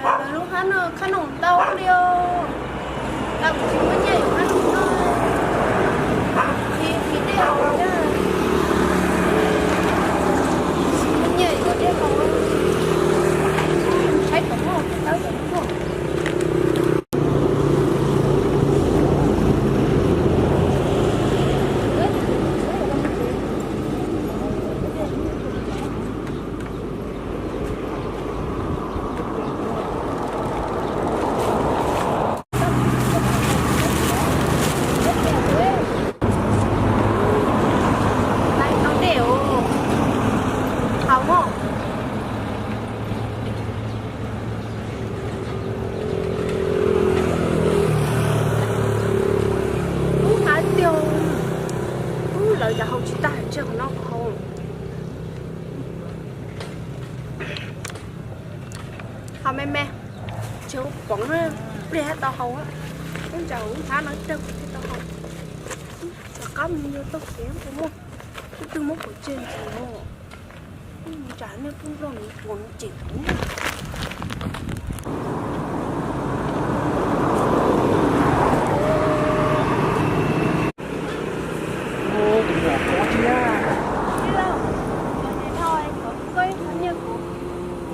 Lawv lub hab no khab noom ntau li os. Tau kuv tsis muaj nyiaj yuav khab noom no. Tsis tsis dej haus thiab. Tsis muaj nyiaj yuav dej haus. Saib tom no tawb tom no. Ub, hab tiag. Ub, lawv cas haus tsis tag, tseg qhov no kuv haus. Haus me me, tsis haus poob, pliag thiaj tau haus. Ub, ntsam ub hab no tseg kuv thiaj tau haus. Rov qab mus yuav tau kev puas muaj, tus twg muab kuv tseg ntxiv os. Ntsam nej pub nplooj nws puas nws cem kuv.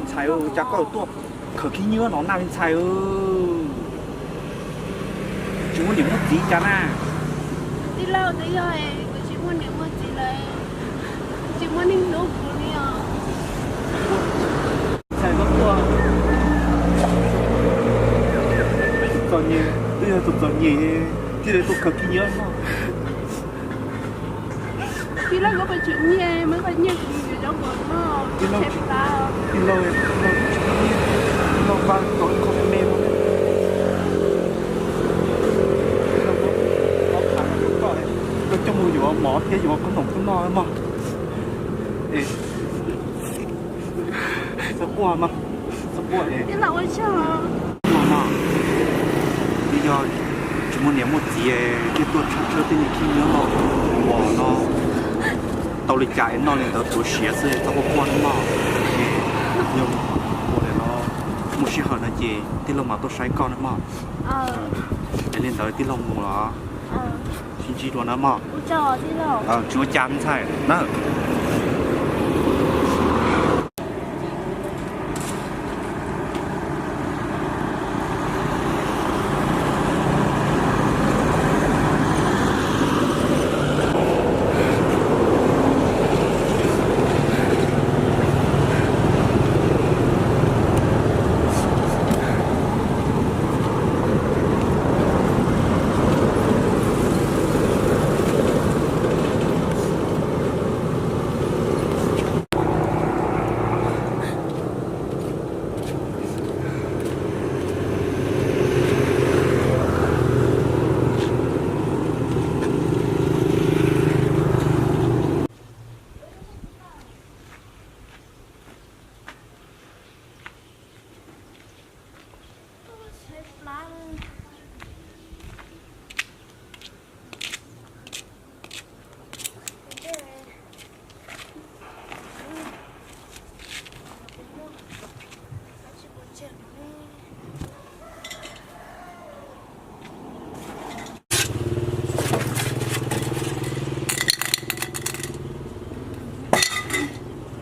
Ntxhais, cas koj tuaj khaws khib nyiab no naj li ntxhais? Tsis muaj niam muaj txiv cas na? Tij laug, twb yog kuv tsis muaj niam muaj txiv lawm, tsis muaj neeg hlub kuv li os. Ntxhais, koj tuaj txom nyem, twb yog tus txom nyem thiaj li tuaj khaws khib nyiab no. Tij laug, koj puas tsum nyiaj, muab koj nyiaj kuv mus yuav zaub mov noj. Tij laug, tij laug, tij laug, tij laug pab tau ib qho me me no. Tij laug, koj coj mus yuav mov thiab yuav khaub noom khaub noj mog. Txhob quaj mas, txhob quaj es. Ua no, twb yog tsis muaj niam muaj txiv thiaj tuaj tshawb tshawb tej niag khib nyiab no, ua no tau li cas es noj li ntawd tuav siav xwb, txhob quaj quaj nawb mog. Es yog ua li no muaj sij hawm no ces tij laug mam tuaj saib koj nawb mog. Es li ntawd tij laug mus los sib ntsib dua nawb mog. Tsis ua cas ntxhais na.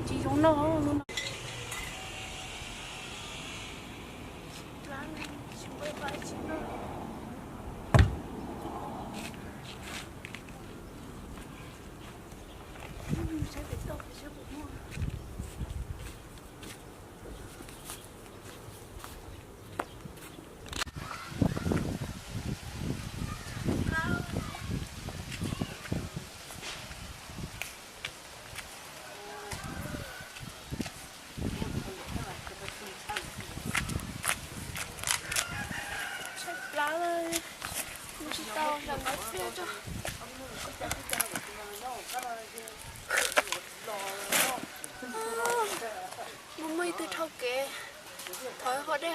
Tsis zoo noj. Tsis tau, mus muaj ib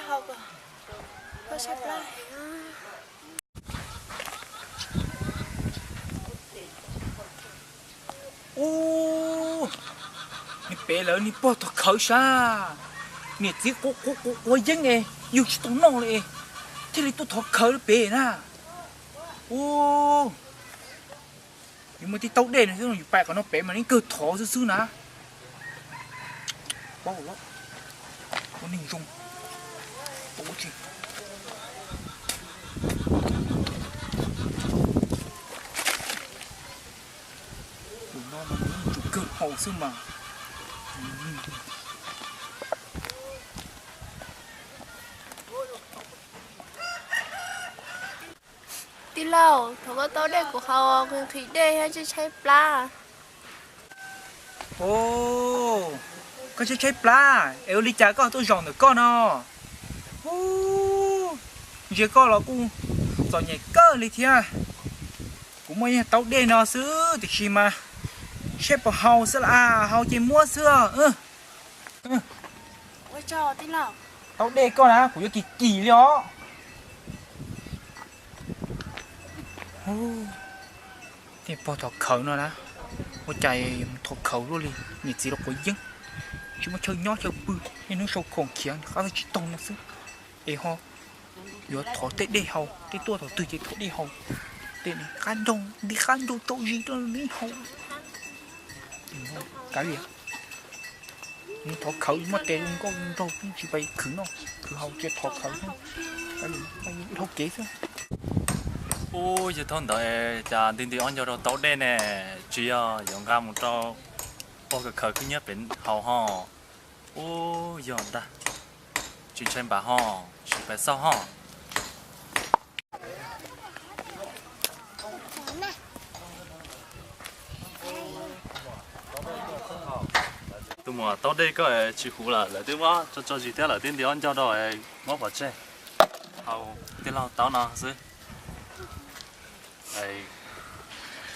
Ub, niag pem lawv niag pog thov khawv sab, niam txiv quav quav yeeb es yug tsis tau noj li, thiaj li tuaj thov khawv pem na. Ub, yus muaj tib taub dej no xwb, yus pais qhov no pem mas yeej kawg thov xwb xwb na. Ua neeg zoo, ua tsi. Tus no mas nws tsum kawg haus xwb mas. Tij laug, thov koj taub dej kuv haus, kuv nqhis dej thiab tshaib tshaib plab. Koj tshaib tshaib plab es ua li cas koj tuaj zaum ntawm koj no? Ub, ntsia koj los kuj txom nyem kawg li thiab. Kuv muaj ib taub dej no xwb tiam sis mas saib puas haus xwb las, haus ces muab xwb. Taub dej koj na kuv yuav kim kim li os. Tej pog thov khawv no na, ua cas mus thov khawv luaj li, niam txiv los quav yeeb, tsis muaj chaw nyob chaw pw, niaj hnub sau khoom khiav qab tsis taug no xwb. Es ho yuav thov tej dej haus, tej tuaj thaum twg ces thov dej haus, tej qab ncaug nti qab ncaug tsaus zis tuaj li haus. Kav liam, thov khawv muaj tes zoo nkauj zoo nraug tsis pais khwv noj khwv haus, tsis thov khawv, dhau kev xwb. Ub, yog thaum ntawd cas nti nti ob ncaug rau taub dej ne, tsis yog yuav nqa mus rau pog khawv khawv khwb nyiab pem haus ho. Ub, yog ntag, tsis ntshai npam ho, tsis pais xauj ho. Tus muam, taub dej koj tsis huv lawm, lawv twb muab tso tso zis thiab lawm, twb nti ob ncaug rau, muab pov tseg. Haus tij laug taub no xwb.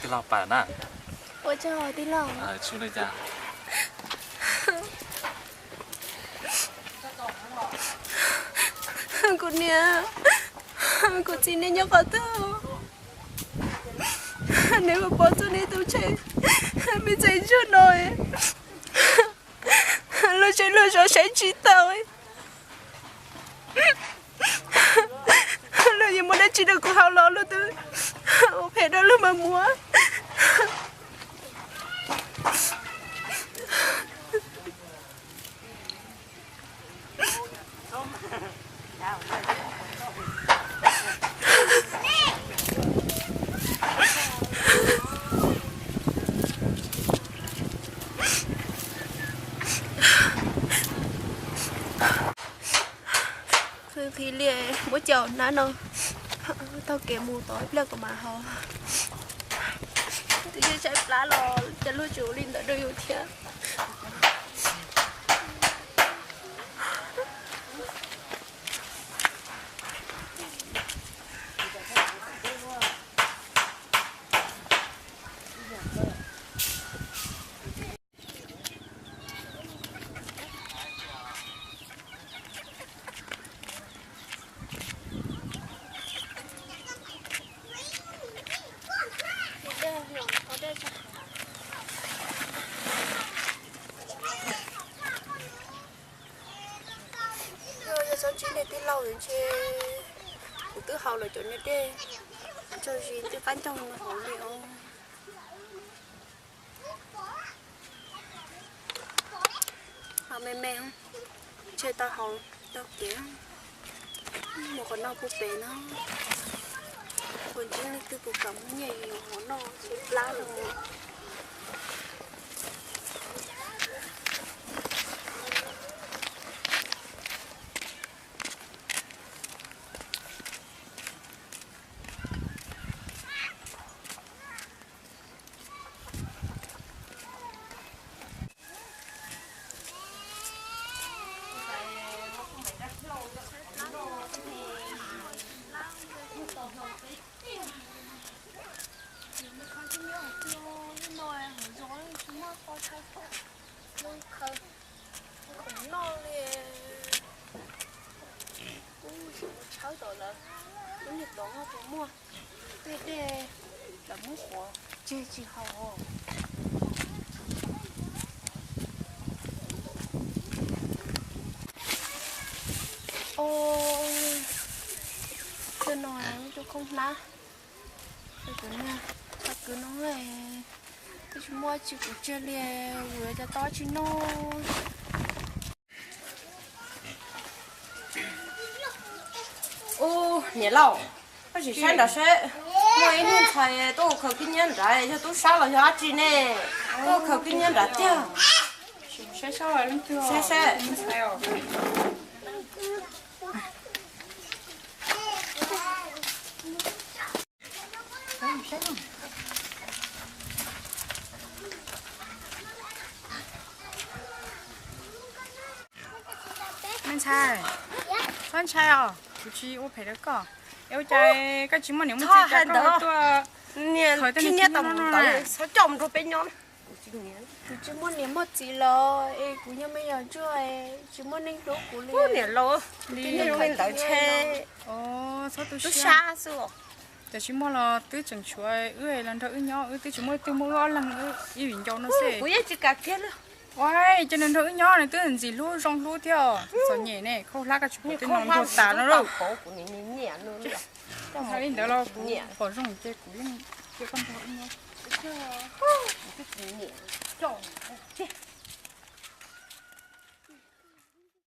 Tij laug pam na. Ua tsaug tij laug. Tsis ua li cas. Kuv niam, kuv txiv neb nyob qhov twg? Neb puas pom txog neb tus ntxhais me ntxhais ntsuag no luag tsev luag zos saib tsis taus. Luag yuav muab dab tsi rau kuv haus los luag twb ua phem rau luag mas muab. Qhwv qhib li, muab cov nab no taug kev mus tom ib pliag kuv mam haus. Twb tshaib plab los cas luag tseem ua li ntawd rau yus thiab. Yog txhob ntsib niag tij laug ntshe kuv twb haus lawm cov niag dej tsaug zis twb qab ncaug no hauv li os. Haus me me, ntshe tau haus tau kev mus qhov no puag pem no, puas ntsib leej twg puas kam muab nyiaj yuav hauv noj tshaib plab no. Muaj tej dej lawv muab quav tseg tsis haus. Tus no tus khoob hlab, tus niag thaum kwv no twb tsis muaj tsis kuv tseg li, vim cov tob tsis noj. Ub, niam laus, koj sim saib nrad seb, muaj ib niag ntxhais tuaj ua khaws khib nyiab nrad, yog tub sab los yog dab tsi ne? Tuaj ua khaws khib nyiab nrad tiag. Saib, saib, me ntxhais, koj ntshai os? Kuv tsis ua phem rau koj. Es ua cas koj tsis muaj niam muaj txiv cas koj tuaj? Niam khib nyiab tau mus ntawd, txhob coj mus nrog peb nyob. Kuv tsis muaj niam muaj txiv los es kuv yog me nyuam ntsuag, tsis muaj neeg hlub kuv li. Niam laus, li ntawd ntshe tub sab xwb. Ces tsis muaj los twb tseem tshuav wb los nrog wb nyob, wb twb tsis muaj twg, muaj wb ob leeg ib viv ncaus no xwb. Kuv yeej tsis kam kiag li. Ua cas nws nrog wb nyob nws twb ntxim hlub zoo hlub thiab. Txom nyem ne, khaub hlab koj tsis pom tej no ntuag tas no lauj. Koj hais li ntawd los kuv pom zoo ces kuv yeej cia koj nrog wb nyob.